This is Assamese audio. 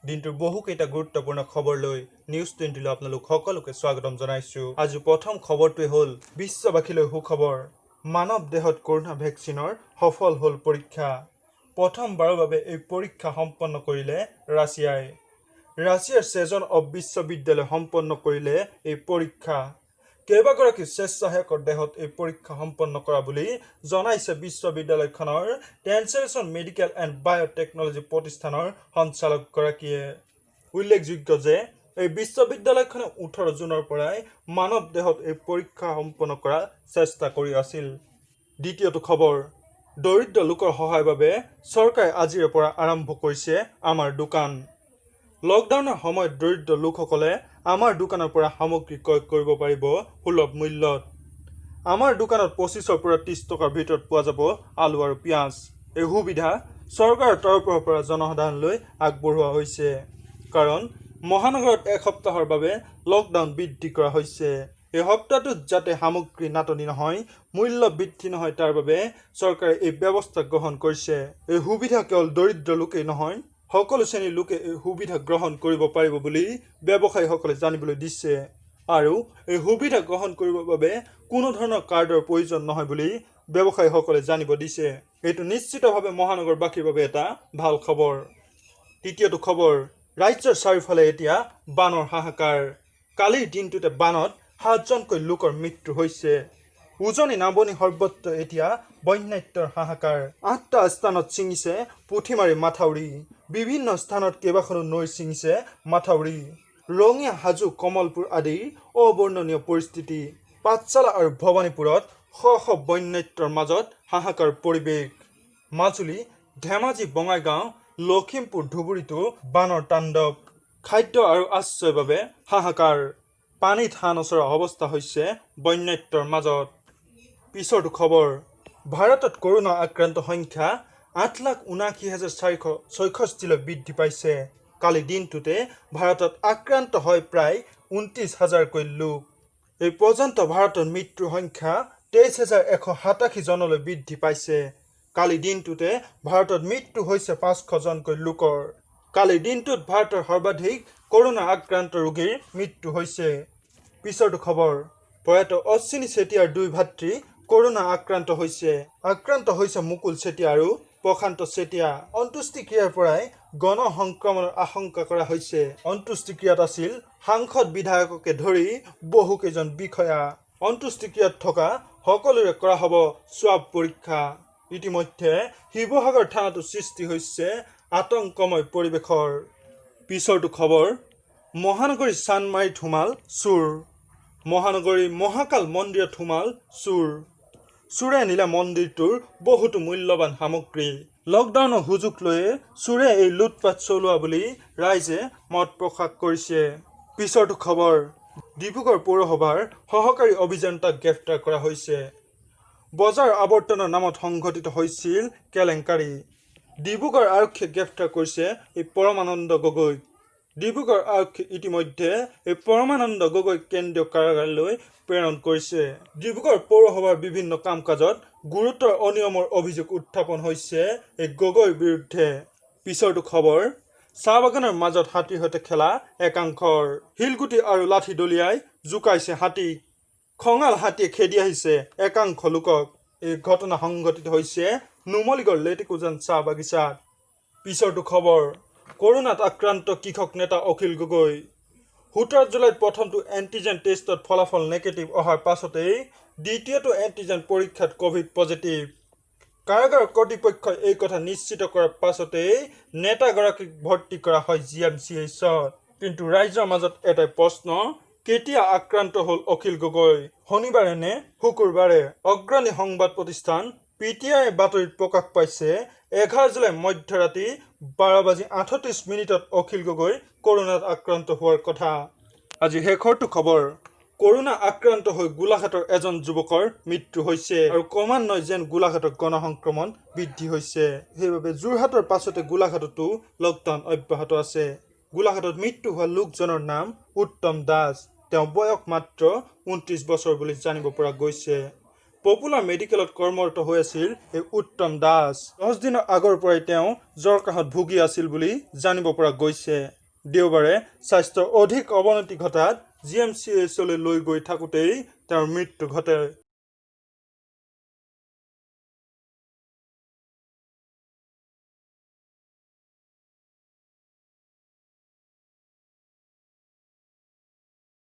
দিনটোৰ বহুকেইটা গুৰুত্বপূৰ্ণ খবৰ লৈ নিউজ 20লৈ আপোনালোক সকলোকে স্বাগতম জনাইছোঁ। আজি প্ৰথম খবৰটোৱে হ'ল বিশ্ববাসীলৈ সুখবৰ। মানৱ দেহত কৰোণা ভেকচিনৰ সফল হ'ল পৰীক্ষা। প্ৰথমবাৰৰ বাবে এই পৰীক্ষা সম্পন্ন কৰিলে ৰাছিয়াই। ৰাছিয়াৰ ছেজন অৱ বিশ্ববিদ্যালয়ে সম্পন্ন কৰিলে এই পৰীক্ষা। কেইবাগৰাকী স্বেচ্ছাসেৱকৰ দেহত এই পৰীক্ষা সম্পন্ন কৰা বুলি জনাইছে বিশ্ববিদ্যালয়খনৰ ট্ৰেন্সলেশ্যন মেডিকেল এণ্ড বায়'টেকনলজি প্ৰতিষ্ঠানৰ সঞ্চালকগৰাকীয়ে। উল্লেখযোগ্য যে এই বিশ্ববিদ্যালয়খনে 18 জুনৰ পৰাই মানৱ দেহত এই পৰীক্ষা সম্পন্ন কৰাৰ চেষ্টা কৰি আছিল। দ্বিতীয়টো খবৰ, দৰিদ্ৰ লোকৰ সহায়ৰ বাবে চৰকাৰে আজিৰে পৰা আৰম্ভ কৰিছে আমাৰ দোকান। লকডাউনৰ সময়ত দৰিদ্ৰ লোকসকলে আমাৰ দোকানৰ পৰা সামগ্ৰী ক্ৰয় কৰিব পাৰিব সুলভ মূল্যত। আমাৰ দোকানত 25ৰ পৰা 30 টকাৰ ভিতৰত পোৱা যাব আলু আৰু পিঁয়াজ। এই সুবিধা চৰকাৰৰ তৰফৰ পৰা জনসাধাৰণলৈ আগবঢ়োৱা হৈছে, কাৰণ মহানগৰত এসপ্তাহৰ বাবে লকডাউন বৃদ্ধি কৰা হৈছে। এই সপ্তাহটোত যাতে সামগ্ৰী নাটনি নহয়, মূল্য বৃদ্ধি নহয়, তাৰ বাবে চৰকাৰে এই ব্যৱস্থা গ্ৰহণ কৰিছে। এই সুবিধা কেৱল দৰিদ্ৰ লোকেই নহয়, সকলো শ্ৰেণীৰ লোকে এই সুবিধা গ্ৰহণ কৰিব পাৰিব বুলি ব্যৱসায়ীসকলে জানিবলৈ দিছে। আৰু এই সুবিধা গ্ৰহণ কৰিবৰ বাবে কোনো ধৰণৰ কাৰ্ডৰ প্ৰয়োজন নহয় বুলি ব্যৱসায়ীসকলে জানিব দিছে। এইটো নিশ্চিতভাৱে মহানগৰবাসীৰ বাবে এটা ভাল খবৰ। তৃতীয়টো খবৰ, ৰাজ্যৰ চাৰিওফালে এতিয়া বানৰ হাহাকাৰ। কালিৰ দিনটোতে বানত 7জনকৈ লোকৰ মৃত্যু হৈছে। উজনি নামনি সৰ্বত্ৰ এতিয়া বন্যাৰ্তৰ হাহাকাৰ। 8টা স্থানত ছিঙিছে পুঠিমাৰী মাথাউৰি। বিভিন্ন স্থানত কেইবাখনো নৈ ছিঙিছে মাথাউৰি। ৰঙিয়া, হাজো, কমলপুৰ আদিৰ অবৰ্ণনীয় পৰিস্থিতি। পাঠশালা আৰু ভৱানীপুৰত শ শ বন্যাৰ্তৰ মাজত হাহাকাৰ পৰিৱেশ। মাজুলী, ধেমাজি, বঙাইগাঁও, লখিমপুৰ, ধুবুৰীতো বানৰ তাণ্ডৱ। খাদ্য আৰু আশ্ৰয়ৰ বাবে হাহাকাৰ। পানীত হাঁহ নচৰা অৱস্থা হৈছে বন্যাৰ্তৰ মাজত। পিছৰটো খবৰ, ভাৰতত কৰোণা আক্ৰান্ত সংখ্যা 8,79,466লৈ বৃদ্ধি পাইছে। কালি দিনটোতে ভাৰতত আক্ৰান্ত হয় প্ৰায় 29 হাজাৰকৈ লোক। এই পৰ্যন্ত ভাৰতত মৃত্যুৰ সংখ্যা 23,187 জনলৈ বৃদ্ধি পাইছে। কালি দিনটোতে ভাৰতত মৃত্যু হৈছে 500 জনকৈ লোকৰ। কালিৰ দিনটোত ভাৰতৰ সৰ্বাধিক কৰোণা আক্ৰান্ত ৰোগীৰ মৃত্যু হৈছে। পিছৰটো খবৰ, প্ৰয়াত অশ্বিনী চেতিয়াৰ দুই ভাতৃ কৰোণা আক্ৰান্ত হৈছে। আক্ৰান্ত হৈছে মুকুল চেতিয়া আৰু প্ৰশান্ত চেতিয়া। অন্ত্যেষ্টিক্ৰিয়াৰ পৰাই গণ সংক্ৰমণৰ আশংকা কৰা হৈছে। অন্ত্যেষ্টিক্ৰিয়াত আছিল সাংসদ, বিধায়ককে ধৰি বহুকেইজন বিষয়া। অন্ত্যেষ্টিক্ৰিয়াত থকা সকলোৰে কৰা হ'ব স্বাব পৰীক্ষা। ইতিমধ্যে শিৱসাগৰ থানাতো সৃষ্টি হৈছে আতংকময় পৰিৱেশৰ। পিছৰটো খবৰ, মহানগৰী চানমাৰীত সোমাল চোৰ। মহানগৰী মহাকাল মন্দিৰত সোমাল চোৰ। চোৰে নিলে মন্দিৰটোৰ বহুতো মূল্যৱান সামগ্ৰী। লকডাউনৰ সুযোগ লৈয়ে চোৰে এই লুটপাত চলোৱা বুলি ৰাইজে মত প্ৰকাশ কৰিছে। পিছৰটো খবৰ, ডিব্ৰুগড় পৌৰসভাৰ সহকাৰী অভিযন্তাক গ্ৰেপ্তাৰ কৰা হৈছে। বজাৰ আবণ্টনৰ নামত সংঘটিত হৈছিল কেলেংকাৰী। ডিব্ৰুগড় আৰক্ষীয়ে গ্ৰেপ্তাৰ কৰিছে এই পৰমানন্দ গগৈক। ডিব্ৰুগড় আৰক্ষীয়ে ইতিমধ্যে এই পৰমানন্দ গগৈক কেন্দ্ৰীয় কাৰাগাৰলৈ প্ৰেৰণ কৰিছে। ডিব্ৰুগড় পৌৰসভাৰ বিভিন্ন কাম কাজত গুৰুতৰ অনিয়মৰ অভিযোগ উত্থাপন হৈছে এই গগৈৰ বিৰুদ্ধে। পিছৰটো খবৰ, চাহ বাগানৰ মাজত হাতীৰ সৈতে খেলা একাংশৰ। শিলগুটি আৰু লাঠি দলিয়াই জোকাইছে হাতীক। খঙাল হাতীয়ে খেদি আহিছে একাংশ লোকক। এই ঘটনা সংঘটিত হৈছে নুমলীগড় লেটেকুজান চাহ বাগিচাত। পিছৰটো খবৰ, কৰোণাত আক্ৰান্ত কৃষক নেতা অখিল গগৈ। 17 জুলাইত প্ৰথমটো এণ্টিজেন টেষ্টত ফলাফল নেগেটিভ অহাৰ পাছতেই দ্বিতীয়টো এণ্টিজেন পৰীক্ষাত ক'ভিড পজিটিভ। কাৰাগাৰ কৰ্তৃপক্ষই এই কথা নিশ্চিত কৰাৰ পাছতেই নেতাগৰাকীক ভৰ্তি কৰা হয় জিএমচিএইচত। কিন্তু ৰাইজৰ মাজত এটাই প্ৰশ্ন, কেতিয়া আক্ৰান্ত হ'ল অখিল গগৈ, শনিবাৰে নে শুকুৰবাৰে? অগ্ৰণী সংবাদ প্ৰতিষ্ঠান পিটিআই বাতৰিত প্ৰকাশ পাইছে, 11 জুলাই মধ্যৰাতি 12 বাজি 38 মিনিটত অখিল গগৈ কৰোণাত আক্ৰান্ত হোৱাৰ কথা। আজি শেষৰটো খবৰ, কৰোণা আক্ৰান্ত হৈ গোলাঘাটৰ এজন যুৱকৰ মৃত্যু হৈছে আৰু ক্ৰমান্বয়ে যেন গোলাঘাটৰ গণসংক্ৰমণ বৃদ্ধি হৈছে। সেইবাবে যোৰহাটৰ পাছতে গোলাঘাটতো লকডাউন অব্যাহত আছে। গোলাঘাটত মৃত্যু হোৱা লোকজনৰ নাম উত্তম দাস। তেওঁ বয়স মাত্ৰ 29 বছৰ বুলি জানিব পৰা গৈছে। পপুলাৰ মেডিকেলত কৰ্মৰত হৈ আছিল এই উত্তম দাস। 10 দিনৰ আগৰ পৰাই তেওঁ জ্বৰ কাহত ভুগি আছিল বুলি জানিব পৰা গৈছে। দেওবাৰে স্বাস্থ্যৰ অধিক অৱনতি ঘটাত জিএমচিএইচলৈ লৈ গৈ থাকোঁতেই তেওঁৰ মৃত্যু ঘটে।